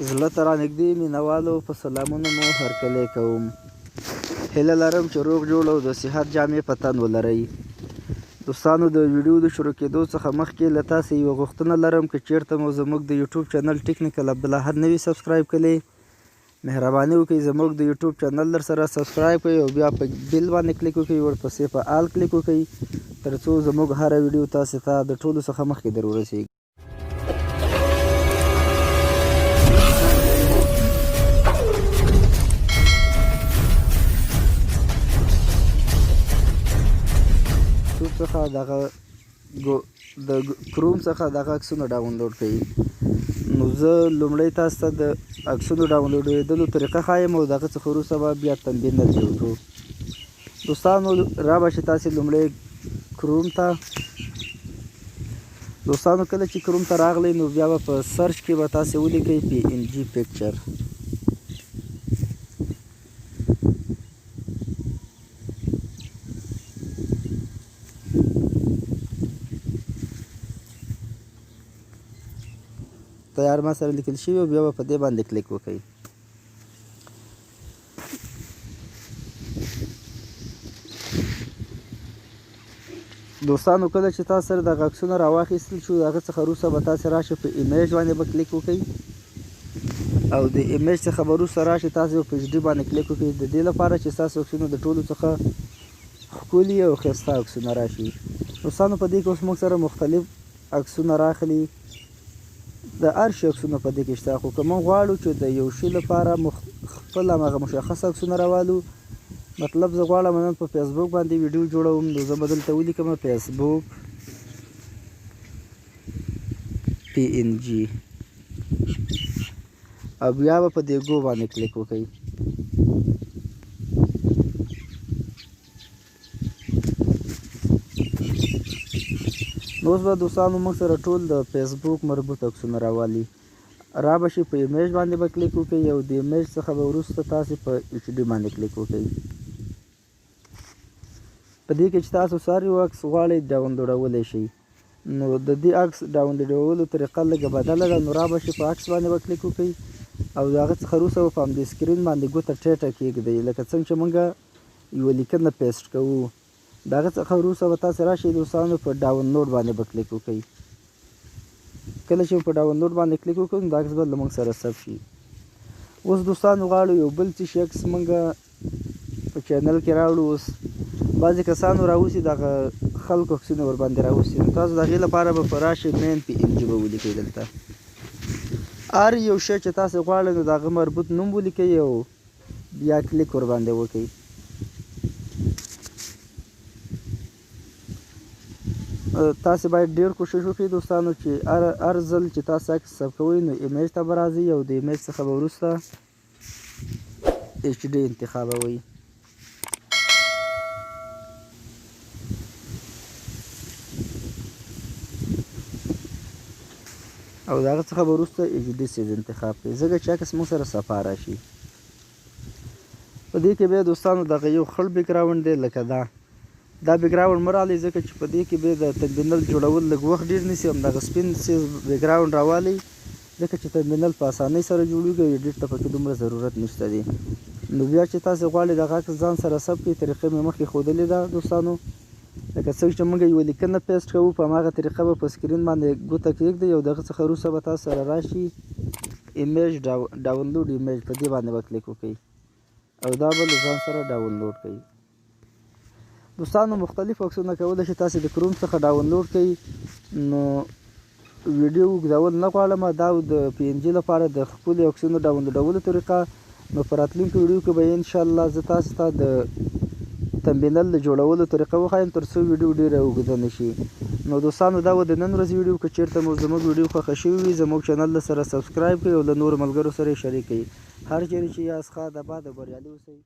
زړه ته رانږدې مینوالو په سلامونو مو هرکلی کوم. هیله لرم چې روغ جوړ او د صحت جامې په تن ولرئ. دوستانو د ویډیو د شروع کېدو څخه مخکې له تاسې یوه غوښتنه لرم، که چیرته مو زموږ د یوټیوب چینل ټیکنیکل عبدالاحد نه وي سبسکرایب کړی، مهرباني وکړئ زموږ د یوټیوب چینل در سره سبسکرایب کړئ او بیا په بیل باندې کلیک وکړئ، ورپسې په آل کلیک وکړئ ترڅو زموږ هره ویډیو تاسې ته د ټولو څخه مخکې در ورسیږي. څخه دغه د کروم څخه دغه عکسونه ډاونلوډ کړئ. نو زه لومړی تاسو ته د عکسونو ډاونلوډېدلو طریقه ښایم او دغه څخه وروسته به بیا تمبینل جوړ کړو. دوستانو را به شي تاسو لومړی کروم ته. دوستانو کله چې کروم ته راغلی نو بیا به په سرچ کې به تاسو ولیکئ پی ان جی پکچر. تیار ما سره لیکل شوی او بیا به په دې باندې کلیک وکړئ. دوستانو کله چې تاسو سره دغه عکسونه راواخیستل شو، د هغه څخه وروسته به تاسو راشئ په ایمیج باندې به کلیک وکړئ او د ایمیج څخه به وروسته راشئ تاسو به په ایچ ډي باندې کلیک وکړئ، د دې لپاره چې ستاسو عکسونه د ټولو څخه ښکلي او ښایسته عکسونه راشي. دوستانو په دې کې اوس موږ سره مختلف عکسونه راخلي، د هر شي عکسونه په دې کې شته، خو که موږ غواړو چې د یو شي لپاره خپل هماغه مشخص عکسونه راوالو، مطلب زه غواړم نن په فیسبوک باندې ویډیو جوړوم، نو زه به دلته ولیکم فیسبوک پی ان جی او بیا به په دې ګو باندې کلیک وکړئ. نو اوس به دوستانو موږ سره ټول د فیسبوک مربوط عکسونه راوالي. را به شي په ایمیج باندې به کلیک وکړئ او د ایمیج څخه به وروسته تاسې په ایچ ډي باندې کلیک وکړئ. په دې کې چې تاسو سر یو عکس غواړئ ډاونلوډولی شئ، نو د دې عکس ډاونلوډولو طریقه لږه بدله ده. نو را به شي په عکس باندې به کلیک وکړئ او د هغه څخه وروسته به په همدې سکرین باندې ګوته ټیټه کېږدئ، لکه څنګه چې موږ یوه لیکنه پیسټ کوو. د هغه څخه وروسته به تاسې راشئ دوستانو په ډاونلوډ باندې به کلیک وکړئ. کله چې په ډاونلوډ باندې کلیک وکړو نو دا عکس به له موږ سره ثبت شي. اوس دوستانو غواړو یو بل څه شي عکس موږ په چینل کې راوړو. اوس بعضې کسانو راوستي دغه خلکو عکسونه ورباندې راوستي، نو تاسو د هغې لپاره به په راشئ مین پی ان جي به ولیکئ. دلته هر یو شی چې تاسې غواړئ نو د هغه مربوط نوم ولیکئ او بیا کلیک ورباندې وکړئ. تاسې باید ډیر کوشش وکړئ دوستانو چې هر ځل چې تاسو عکس ثبت کوئ نو ایمیج ته به راځئ او د ایمیج څخه به وروسته ایچ ډي انتخابوئ. او د هغه څخه به وروسته ایچ ډي سیز انتخاب کړئ، ځکه چې عکس موږ سره صفا راشي. په دې کې بیا دوستانو دغه یو خړ بیکګراونډ دی، لکه دا دا بیکګراونډ مه رالئ، ځکه چې په دې کې بیا د تمبینل جوړول لږ وخت ډېر نیسي. همدغه سپین سیز بیکګراونډ راوالئ، ځکه چې تمبینل په اسانۍ سره جوړیږي او ایډیټ ته پکې دومره ضرورت نشته دی. نو بیا چې تاسې غواړئ دغه عکس ځان سره ثبت کړئ، طریقه مې مخکې ښودلې ده دوستانو. لکه څنګه چې موږ یوه لیکنه پیسټ کوو په هماغه طریقه به په سکرین باندې ګوته کېږدئ او د هغه څخه وروسته به تاسو سره راشي ایمیج ډاونلوډ ایمیج، په دې باندې به کلیک وکړئ او دا به له ځان سره ډاونلوډ کړئ. دوستانو مختلف عکسونه کولی شئ تاسې د کروم څخه ډاونلوډ کړئ. نو ویډیو اوږدول نه غواړم، دا د پی ان جی لپاره د ښکلي عکسونو ډاونلوډولو طریقه. نو په راتلونکي ویډیو کې به ان شاء الله زه تاسو ته د تمبینل د جوړولو طریقه وښایم تر څو ویډیو ډیره اوږده نه شي. نو دوستانو دا وه د نن ورځې ویډیو. که چیرته مو زموږ ویډیو خوښه شوې وي زموږ چینل له سره سبسکرایب کړئ او له نورو ملګرو سره یې شریک کړئ. هر چیرې چې یاست ښاد، اباد او بریالي اوسئ.